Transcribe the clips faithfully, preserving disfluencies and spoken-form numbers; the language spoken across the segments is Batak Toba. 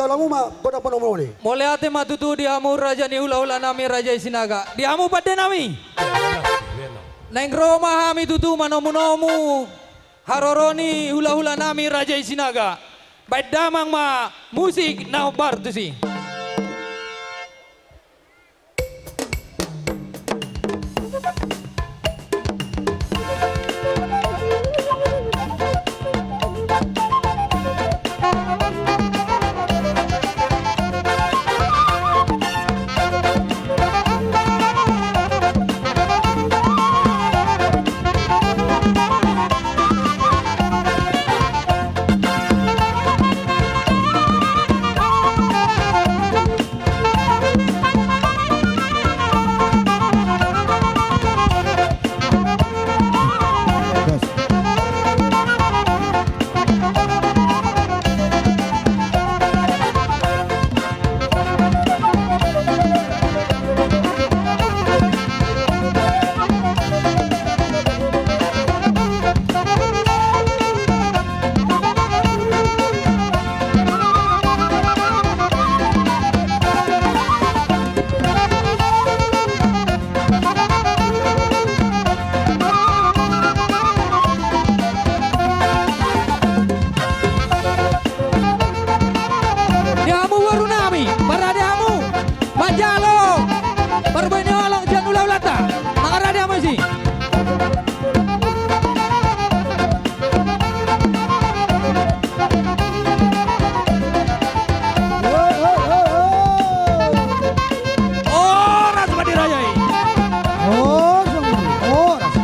Jalomu ma godang panomunomu i. Mauliate ma tutu di hamu raja ni hulahula nami, raja i Sinaga. Di hamu pande nami. Naeng ro ma hami tutu manomunomu haroro ni hulahula nami, raja i Sinaga. Baen damang ma musik na hombar tusi. Di hamu boru nami, parade hamu manjalo parbue ni holong sian hulahulanta. Mangarade hamu disi. Horas ma di raja i. Horas.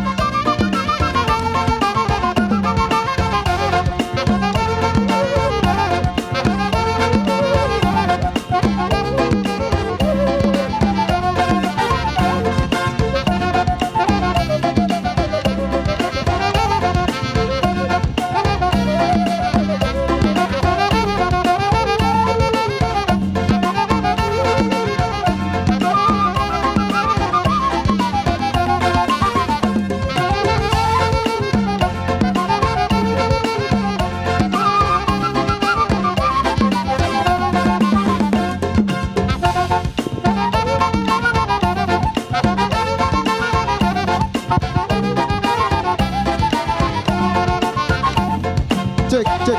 Cek, cek.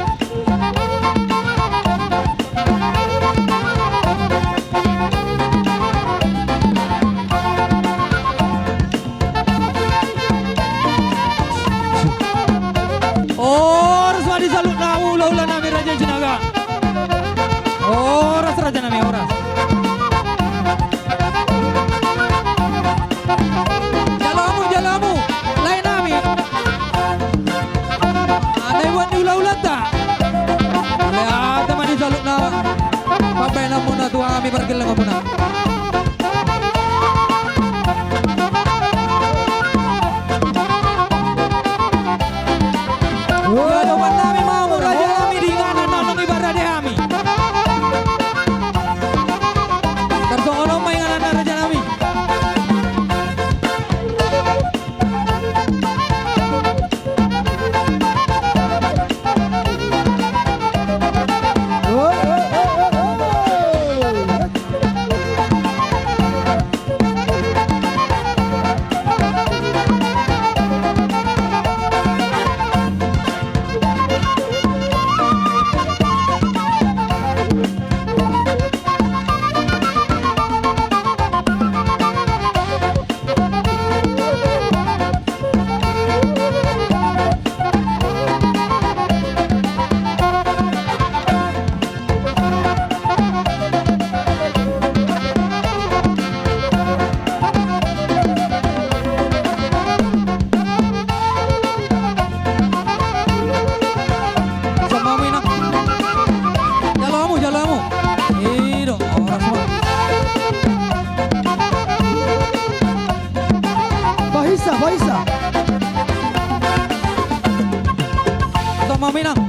Horas ma di saluhutna hulahula nami raja i Sinaga. Horas raja nami, horas. Jalo hamu, jalo hamu, lae nami. Naiboan ni hulahulanta. Mauliate ma di saluhutna pambahenanmuna tu hami, pargellengonmuna. Di adopan nami ma hamu raja nami, di inganan na naung diparade hami. Tarsongon on ma ingananna raja nami. Jalo hamu, jalo hamu. I do, horas ma. Bahisa, bahisa. Tong ma minang.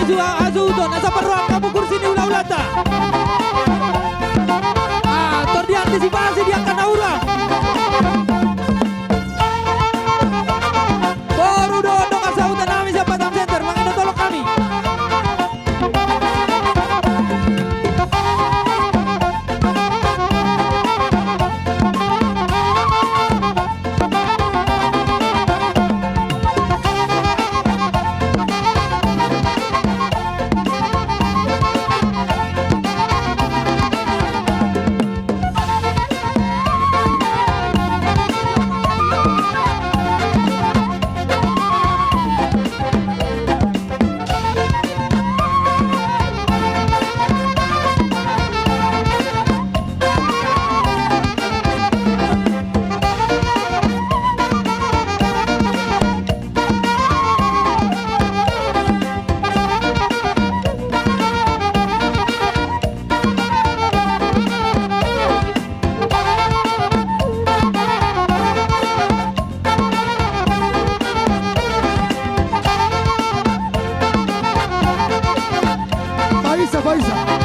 Suang hasuhuton, asa parrohahon hamu kursi ni hulahulanta. Ah, tor diantisipasi di angka na hurang. Boru dohot dongan sahuta nami sian Batam Center, mangido tolong hami. Paisa, paisa.